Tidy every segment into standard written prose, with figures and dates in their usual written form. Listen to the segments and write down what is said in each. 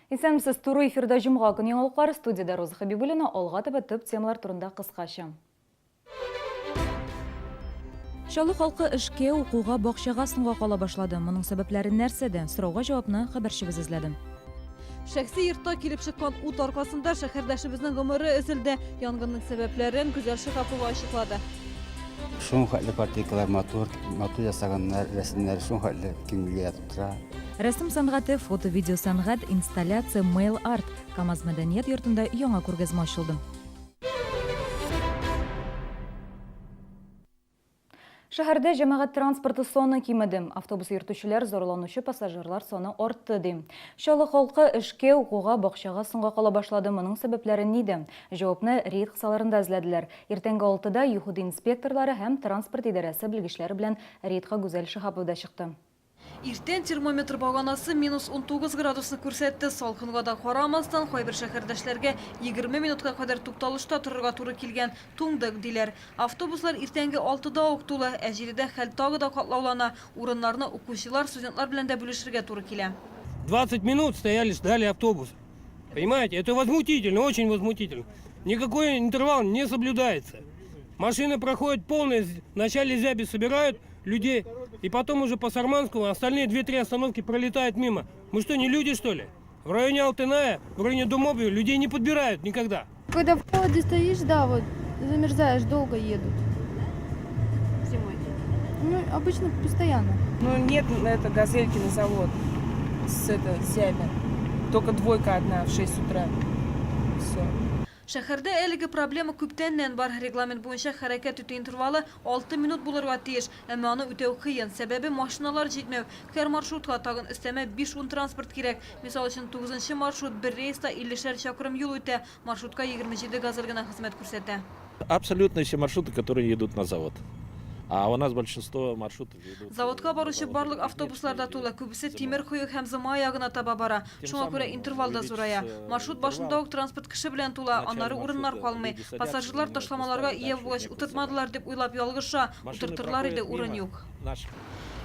Исәнмесез, туры эфирда җомга көн яңалыклары, студиядә Роза Хәбибуллина, алга таба төп темалар турында кыскача. Чаллы халкы эшкә, укуга, бакчага соңга кала башлады. Моның сәбәпләре нәрсәдә? Сорауга җавапны хәбәрчебез эзләде. Шәхси йортта килеп чыккан ут аркасында шәһәрдәшебезнең гомере өзелде. Янгынның сәбәпләрен Гүзәл Шиһапова ачыклады. Шуның хәтле картинкалар матур, матур ясаганнар, рәсемнәре шуның хәтле күңелгә ятып тора. Рәсем сәнгате, фото-видео сәнгать, инсталляция, мейл-арт. КАМАЗ мәдәният йортында яңа күргәзмә ачылды. Шәһәрдә җәмәгать транспорты саны кимеде. Автобус йөртүчеләр зарланучы пассажирлар саны артты, ди. Чаллы халкы эшкә, укуга, бакчага соңга кала башлады. Моның сәбәпләре нидә? Җавапны рейд кысаларында эзләделәр. Иртәнге алтыда ЮХИДИ инспекторлары һәм транспорт идарәсе белгечләре белән рейдка Гүзәл Шиһапова да чыкты. Иртән термометр баганасы минус 19 градусны күрсәтте. Салкынга да карамастан, кайбер шәһәрдәшләргә 20 минутка кадәр тукталышта торырга туры килгән. Туңдык, диләр. Автобуслар иртәнге алтыда ук тулы, ә җиредә хәл тагы да катлаулана, урыннарны укучылар, студентлар белән дә бүлешергә туры килә. 20 минут стояли, ждали автобус. Понимаете, это возмутительно, очень возмутительно. Никакой интервал не соблюдается. Машины проходят полные, вначале зяби собирают людей, и потом уже по Сарманскому остальные 2-3 остановки пролетают мимо. Мы что, не люди, что ли? В районе Алтыная, в районе Думобию людей не подбирают никогда. Когда в холоде стоишь, да, вот замерзаешь, долго едут. Зимой? Ну, обычно постоянно. Ну, нет, это газельки на завод с это, зями. Только двойка одна в 6 утра. Все. Шәһәрдә әлеге проблема күптәннән бар. Регламент буенча хәрәкәт итү интервалы 6 минут булырга тиеш. Әмма аны үтәү кыен. Сәбәбе, машиналар җитмәү. Һәр маршрутка тагын өстәмә 5-10 транспорт кирәк. Мисал өчен, тугызынчы маршрут бер рейста иллешәр чакрым юл үтә. Маршрутка 27 ГАЗель генә хезмәт күрсәтә. Абсолютно все маршруты, которые едут на завод. А у нас большинство маршрутов идут. Заводка баручы барлык автобуслар да тулы. Күбесе Тимер кое һәм Зыма ягына таба бара. Шуңа күрә интервал да зурая. Маршрут башында ук транспорт кеше белән тула, аннары урыннар калмый. Пассажирлар ташламаларга ия булгач, утыртмадылар дип уйлап ялгыша. Утыртырлар иде, урын юк.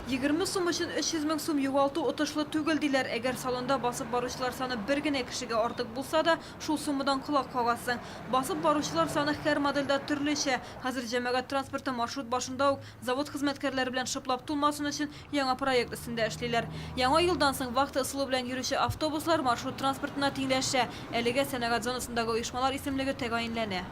20 сум өчен 300 мең сум югалту отышлы түгел, диләр. Әгәр салонда басып баручылар саны бер генә кешегә артык булса да, шул суммадан колак кагасың. Басып баручылар саны һәр модельдә төрлечә. Хәзер җәмәгать транспорты маршрут башында ук завод хезмәткәрләре белән шыплап тулмасын өчен яңа проект өстендә эшлиләр. Яңа елдан соң вахта ысулы белән йөрүче автобуслар маршрут транспортына тиңләшә. Әлегә сәнәгать зонасындагы оешмалар исемлеге тәгаенләнә.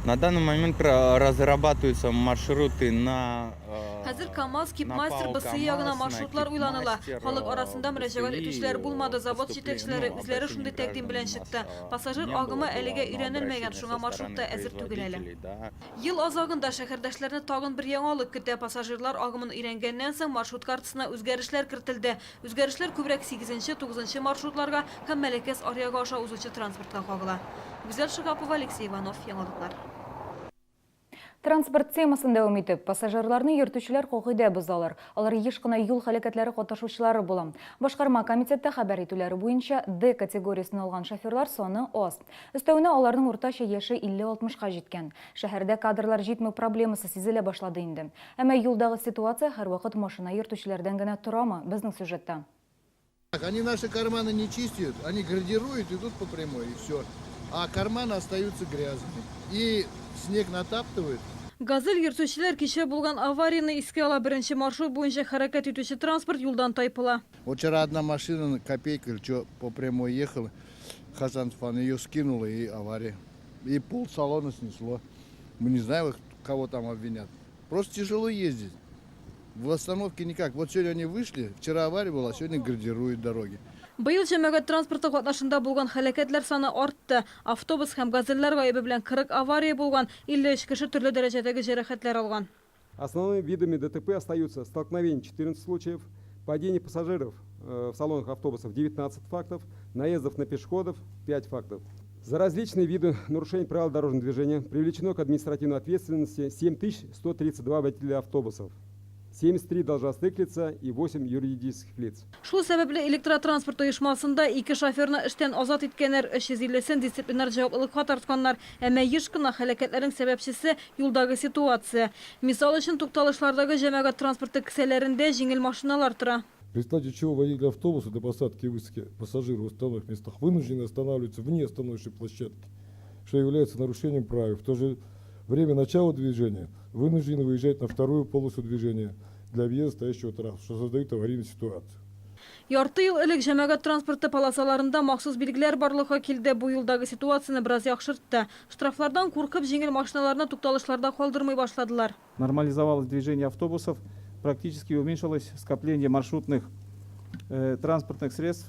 На данный момент разрабатываются маршруты на Хәзер КАМАЗ, Кипмастер, БСИ ягына маршрутлар уйланыла. Халык арасында мөрәҗәгать итүчеләр булмады, завод җитәкчеләре үзләре шундый тәкъдим белән чыкты. Пассажир агымы әлегә өйрәнелмәгән, шуңа маршрут та әзер түгел әле. Ел азагында шәһәрдәшләрне тагын бер яңалык көтә, пассажирлар агымын өйрәнгәннән соң, маршрут картасына үзгәрешләр кертелде. Үзгәрешләр күбрәк сигезенче, тугызынчы маршрутларга һәм Мәләкәс аръягы аша узучы транспортка кагыла. Гүзәл Шиһапова, Алексей Иванов, Яңалыклар. Транспорт темасын дәвам итеп, пассажирларны йөртүчеләр кагыйдә бозалар. Алар еш кына юл һәлакәтләре катнашучылары була. Башкарма комитетта хәбәр итүләре буенча, Д категориясен алган шоферлар саны аз. Өстәвенә, аларның уртача яше 50-60 ка җиткән. Шәһәрдә кадрлар җитмәү проблемасы сизелә башлады инде. Әмма юлдагы ситуация һәрвакыт машина йөртүчеләрдән генә торамы? Безнең сюжетта. Они наши карманы не чистят, они градируют, идут по прямой, и все. А карманы остаются грязными. И снег натаптывают. Газель йөртүчеләр кичә булган аварияне искә ала. Беренче маршрут буенча хәрәкәт итүче транспорт юлдан тайпыла. Вот вчера одна машина, копейка или что, по прямой ехала, Хасанов, ее скинула, и авария. И пол салона снесло. Мы не знаем, кого там обвинят. Просто тяжело ездить. В остановке никак. Вот сегодня они вышли, вчера авария была, сегодня градируют дороги. Быел җәмәгать транспорты катнашында булган һәлакәтләр саны артты. Автобус һәм газельләр гаебе белән 40 авария булган, 53 кеше төрле дәрәҗәдәге җәрәхәтләр алган. Основными видами ДТП остаются столкновение 14 случаев, падение пассажиров в салонах автобусов 19 фактов, наездов на пешеходов 5 фактов. За различные виды нарушений правил дорожного движения привлечено к административной ответственности 7132 водителя автобусов, 73 должностных лица и 8 юридических лиц. Шул сәбәпле электротранспорт оешмасында ике шоферны эштән азат иткәннәр, 350 сен дисциплинар җаваплылыкка тартканнар. Әмма еш кына һәлакәтләрнең сәбәпчесе, юлдагы ситуация. Мисал өчен, тукталышлардагы җәмәгать транспорты кесәләрендә җиңел машиналар тора. В результате чего водитель автобуса для посадки и высадки пассажиров в установленных местах вынуждены останавливаться вне остановочной площадки, что является нарушением правил. В то же время начала движения вынуждены выезжать на вторую полосу движения для въезда стоящего транспорта, что создает аварийную ситуацию. Ярты ел элек җәмәгать транспорты полосаларында махсус билгеләр барлыкка килде. Бу юлдагы ситуацияне бераз яхшыртты. Штрафлардан куркып, җиңел машиналарны тукталышларда калдырмый башладылар. Нормализовалось движение автобусов, практически уменьшилось скопление маршрутных транспортных средств,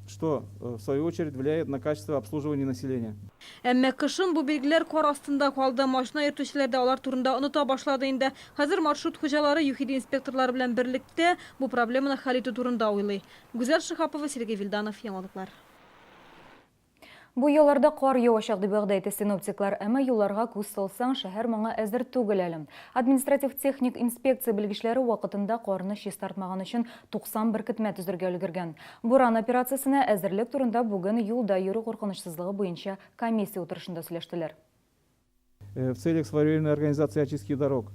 что в свою очередь влияет на качество обслуживания населения. Әмма кышын бу билгеләр кар астында калды. Машина йөртүчеләр дә алар турында оныта башлады инде. Хәзер маршрут хуҗалары ЮХИДИ инспекторлары белән берлектә бу проблеманы хәл итү турында уйлый. Гүзәл Шиһапова, Сергей Вильданов, Яңалыклар. Бу ялларда кар явачак дип вәгъдә итә синоптиклар, әмма юлларга күз салсаң, шәһәр моңа әзер түгел әле. Административ-техник инспекция белгечләре вакытында карны чистартмаган өчен 90 беркетмә төзергә өлгергән. Буран операциясенә әзерлек турында бүген юлда йөрү куркынычсызлыгы буенча комиссия утырышында сөйләштеләр. В целях своевременной организации очистки дорог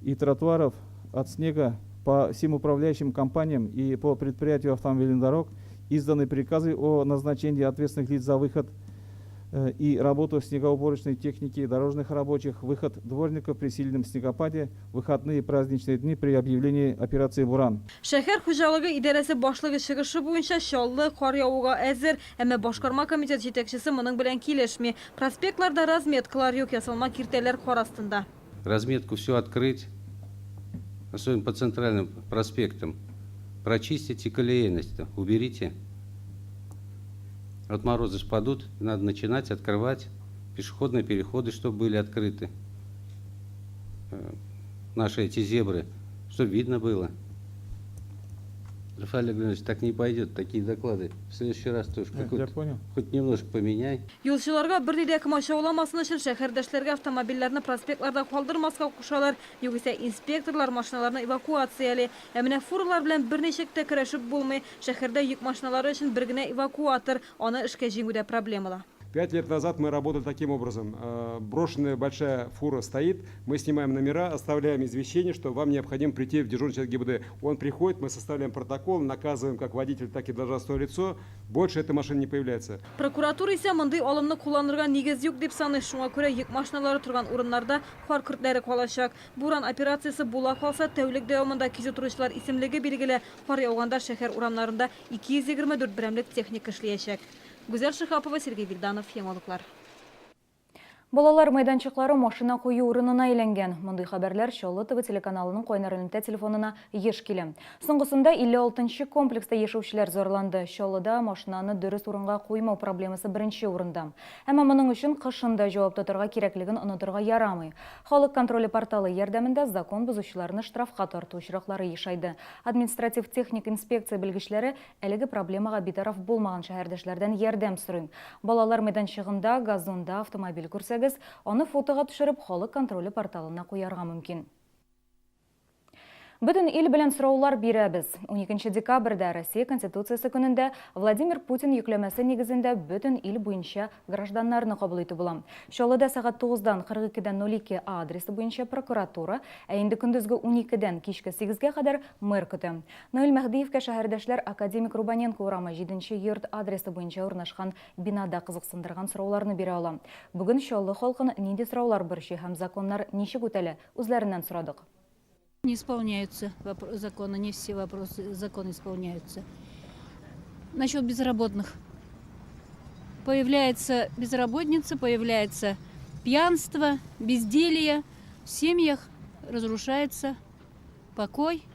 и тротуаров от снега по всем управляющим компаниям и по предприятию автомобильных дорог изданы приказы о назначении ответственных лиц за выход и работу снегоуборочной техники, дорожных рабочих, выход дворников при сильном снегопаде, выходные и праздничные дни при объявлении операции «Буран». Шәһәр хуҗалыгы идарәсе башлыгы чыгышы буенча Чаллы кар явуга әзер, әмма башкарма комитет җитәкчесе моның белән килешми. Проспектларда разметкалар юк, ясалма киртәләр кар астында. Разметку все открыть, особенно по центральным проспектам. Прочистите колеейность, уберите. Вот морозы спадут, надо начинать открывать пешеходные переходы, чтобы были открыты. Наши эти зебры, чтобы видно было. Рафаэль Леонидович, так не пойдет, такие доклады. В следующий раз тоже Я какой-то понял. Хоть немножко поменяй. Юлчыларга берни дә комачауламасын өчен шәһәрдәшләргә автомобильләрне проспектларда калдырмаска кушалар. Югыйсә инспекторлар машиналарны эвакуацияли. Ә менә фуралар белән берничек тә көрәшеп булмый. Шәһәрдә йөк машиналары өчен бер генә эвакуатор, аны эшкә җигүдә проблемалы. 5 лет назад мы работали таким образом. Брошенная большая фура стоит, мы снимаем номера, оставляем извещение, что вам необходимо прийти в дежурную часть ГИБДД. Он приходит, мы составляем протокол, наказываем как водитель, так и должностное лицо. Больше эта машина не появляется. Прокуратура исә мондый алымны кулланырга нигез юк дип саный. Шуңа күрә йөк машиналары торган урыннарда кар көртләре калачак. Буран операциясе була калса, тәүлек дәвамында кизү торучылар исемлеге билгеле. Кар яуганда шәһәр урамнарында 224 берәмлек техника эшләячәк. Гүзәл Шиһапова, Сергей Вильданов, Яңалыклар. Балалар мәйданчыклары машина кую урынына әйләнгән. Мондый хәбәрләр Чаллы ТВ телеканалының кайнар элемтә телефонына еш килә. Соңгысында 56 комплекста яшәүчеләр зарланды. Чаллыда машинаны дөрес урынга куймау проблемасы беренче урында. Әмма моның өчен кышын да җавап тотарга кирәклеген онытырга ярамый. Халык контроле порталы ярдәмендә закон бозучыларны штрафка тарту очраклары ешайды. Административ техник инспекция белгечләре әлеге проблемага битараф булмаган шәһәрдәшләрдән ярдәм сорый. Балалар мәйданчыгында, газонда автомобиль күрсәгез, аны фотога төшереп, халык контроле порталына куярга мөмкин. Бөтен ил белән сораулар бирәбез. 12 декабрьдә Россия Конституциясе көнендә Владимир Путин йөкләмәсе нигезендә бөтен ил буенча гражданнарны кабул итү була. Чаллыда сәгать 9-дан 42-02 А адресы буенча прокуратура, ә инде көндезге 12-дән кичке 8-гә кадәр мэр көтә. Наил Мәһдиевкә шәһәрдәшләр Академик Рубаненко урамы 7 йорт адресы буенча урнашкан бинада кызыксындырган сорауларны бирә ала. Бүген Чаллы халкын нинди сораулар борчый һәм законнар ничек үтәлә, үзләреннән сорадык. Не исполняются законы, не все вопросы законы исполняются. Насчет безработных. Появляется безработница, появляется пьянство, безделье. В семьях разрушается покой.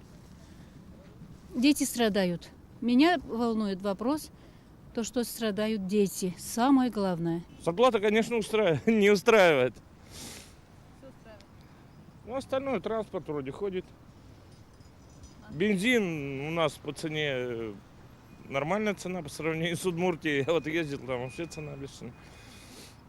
Дети страдают. Меня волнует вопрос, то, что страдают дети. Самое главное. Зарплата, конечно, устраивает, не устраивает. Ну, остальное, транспорт вроде ходит. Бензин у нас по цене нормальная цена по сравнению с Удмуртией. Я вот ездил, там вообще цена бешеная.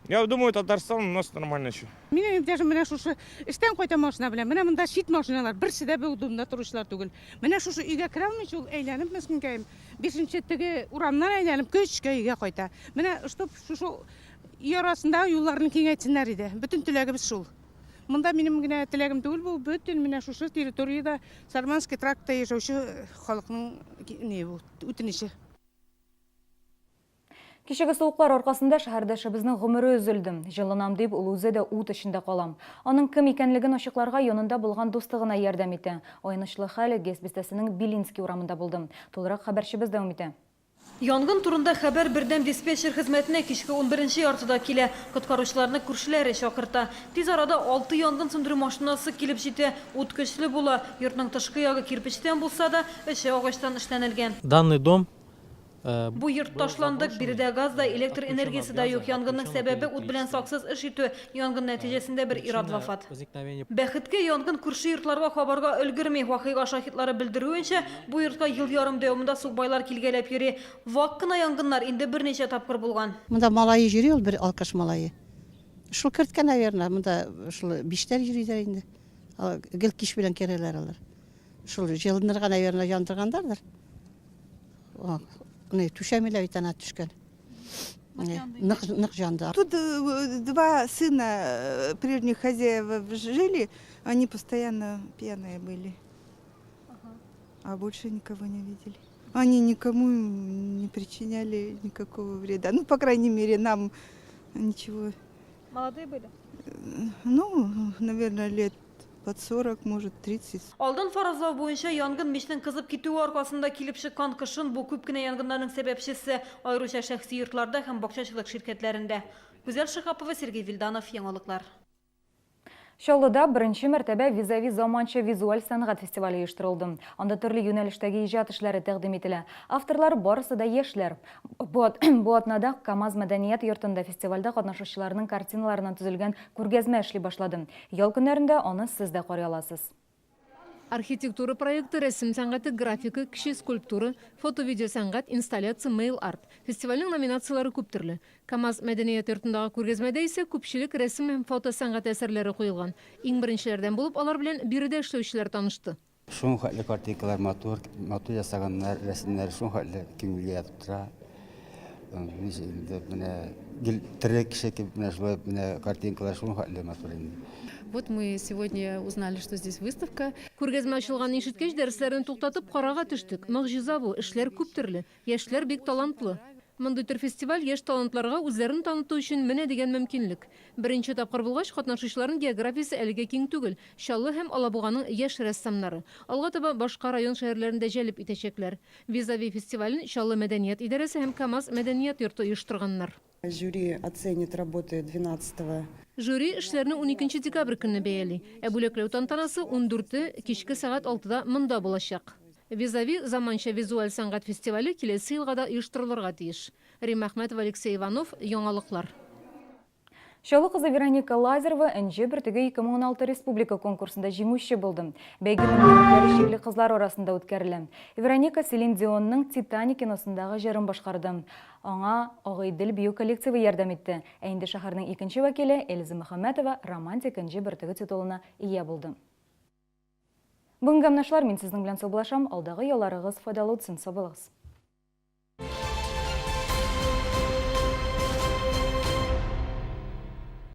Я думаю, Татарстан у нас нормально еще. Минем даже менә шушы эштән кайта машина белән. Менә монда чит машиналар, берсе дә бу урамда торучылар түгел. Менә шушы өйгә керә алмыйча ул әйләнеп мескенкәем. Бишенче теге урамнан әйләнеп көчкә өйгә кайта. Менә чтоб шушы өй арасындагы юлларны киңәйтсеннәр иде. Бөтен теләгебез шул. Монда минем генә теләгем түгел бу, бөтен менә шушы территориядә Сарманский трактта яшәүче халыкның ни бу, үтенече. Кичәге суыклар аркасында шәһәрдәшебезнең гомере өзелде. Җылынам дип, ул үзе дә ут эчендә кала. Аның кем икәнлеген ачыкларга янында булган дусты гына ярдәм итә. Аянычлы хәл ГЭС бистәсенең Белинский урамында булды. Тулырак хәбәрчебез дәвам итә. Янгын турында хәбәр бердәм диспетчер хезмәтенә кичке унберенче яртыда килә. Коткаручыларны күршеләре чакырта. Тиз арада алты янгын сүндерү машинасы килеп җитә. Ут көчле була. Йортның тышкы ягы кирпечтән булса да, эче агачтан эшләнелгән. Данный дом Бу йорт ташландык, биредә газ да, электр энергиясе дә юк. Янгынның сәбәбе, ут белән саксыз эш итү. Янгын нәтиҗәсендә бер ир-ат вафат. Бәхеткә, янгын күрше йортларга кабарга өлгерми. Вакыйга шаһитлары белдерүенчә, бу йортка ел ярым дәвамында сукбайлар килгәләп йөри. Вак кына янгыннар инде берничә тапкыр булган. Монда малае йөри ул, бер алкаш малае. Шул керткән, наверное, монда шул биштәр йөриләр инде. Гел кич белән керәләр алар. Шул җылынырга, наверное, яндыргандардыр. Ни, түшәмиләр бит ана төшкән. Нык, нык җанды. Тут э, два сына э, прежних хозяев жили, они постоянно пьяные были. А больше никого не видели. Они никому не причиняли никакого вреда. Ну, по крайней мере, нам ничего. Молодые были? Ну, наверное, лет под 40, может, 30. Алдан фаразлау буенча, янгын мичнең кызып китүе аркасында килеп чыккан. Кышын бу күп кенә янгыннарның сәбәпчесе, аеруча шәхси йортларда һәм бакчачылык ширкәтләрендә. Гүзәл Шиһапова, Сергей Вильданов, Яңалыклар. Чаллыда беренче мәртәбә Визави заманча визуаль сәнгать фестивале оештырылды. Анда төрле юнәлештәге иҗат эшләре тәкъдим ителә. Авторлар барысы да яшьләр. Бу бу атнада КАМАЗ мәдәният йортында фестивальдә катнашучыларның картиналарыннан төзелгән күргәзмә эшли башлады. Ял көннәрендә аны сез дә карый аласыз. Архитектура проекты, рәсем сәнгате, графика, кече скульптура, фото-видео сәнгать, инсталляция, мейл-арт. Фестивальнең номинацияләре күп төрле. КАМАЗ мәдәният йортындагы күргәзмәдә исә күпчелек рәсем һәм фото сәнгате әсәрләре куелган. Иң беренчеләрдән булып алар белән биредә эшләүчеләр танышты. Шуның хәтле картинкалар матур, матур ясаганнар, рәсемнәре шуның хәтле күңелгә ятып тора. Ничек инде менә гел тере кеше кебек менә шулай менә картинкалар шуның хәтле матур инде. Вот мы сегодня узнали, что здесь выставка. Күргәзмә ачылганын ишеткәч, дәресләрне туктатып, карарга төштек. Могҗиза бу, эшләр күп төрле. Яшьләр бик талантлы. Мондый төр фестиваль яшь талантларга үзләрен таныту өчен менә дигән мөмкинлек. Беренче тапкыр булгач, катнашучыларның географиясе әлегә киң түгел, Чаллы һәм Алабуганың яшь рәссамнары. Алга таба башка район-шәһәрләрен дә җәлеп итәчәкләр. Визави фестивален Чаллы мәдәният идарәсе һәм КАМАЗ мәдәният йорты оештырганнар. Жюри оценит работы двенадцатого. Жюри эшләрне уникенче декабрь көнне бәяли. Ә бүләкләү тантанасы ундүрте, кичке сәгать алтыда монда булачак. Визави заманча визуаль сәнгать фестивале киләсе елга да оештырылырга тиеш. Римма Әхмәтова, Алексей Иванов, Яңалыклар. Чаллы кызы Вероника Лазарева Энҗе бөртеге 2016 республика конкурсында җиңүче булды. Бәйге мөмкинлекләре чикле кызлар арасында үткәрелә. Вероника Селин Дионның Титаник киносындагы җырын башкарды. Аңа Агыйдел бию коллективы ярдәм итте. Ә инде шәһәрнең икенче вәкиле Эльза Мөхәммәтова Романтик энҗе бөртеге титулына ия булды. Бүгенгә менә шулар, мин сезнең белән саубуллашам, алдагы ялларыгыз файдалы үтсен, сау булыгыз.